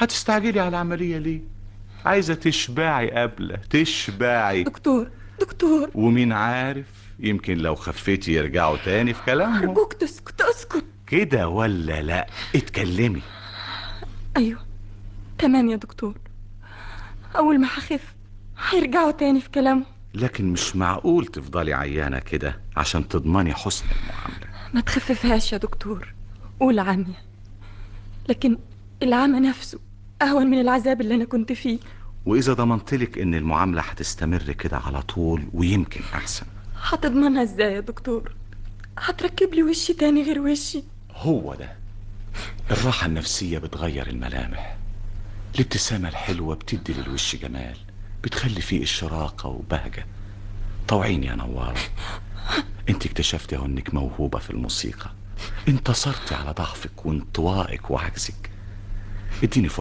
هتستعجلي على العملية ليه؟ عايزة تشبعي قبله، تشبعي. دكتور، دكتور. ومين عارف، يمكن لو خفيتي يرجعوا تاني في كلامهم. أرجوك تسكت، اسكت. كده ولا لا؟ اتكلمي. أيوة تمام يا دكتور، أول ما هخف هيرجعوا تاني في كلامهم. لكن مش معقول تفضلي عيانة كده عشان تضمني حسن المعاملة. ما تخففهاش يا دكتور، قول عمية، لكن العمى نفسه أهون من العذاب اللي أنا كنت فيه. وإذا ضمنتلك إن المعاملة هتستمر كده على طول ويمكن أحسن. هتضمنها إزاي يا دكتور؟ هتركب لي وشي تاني غير وشي؟ هو ده الراحة النفسية، بتغير الملامح. الابتسامة الحلوة بتدي للوش جمال، بتخلي فيه إشراقة وبهجة. طوعيني يا نوارة، انت اكتشفتي اهو انك موهوبة في الموسيقى، انتصرتي على ضعفك وانطوائك وعجزك. اديني فرصة.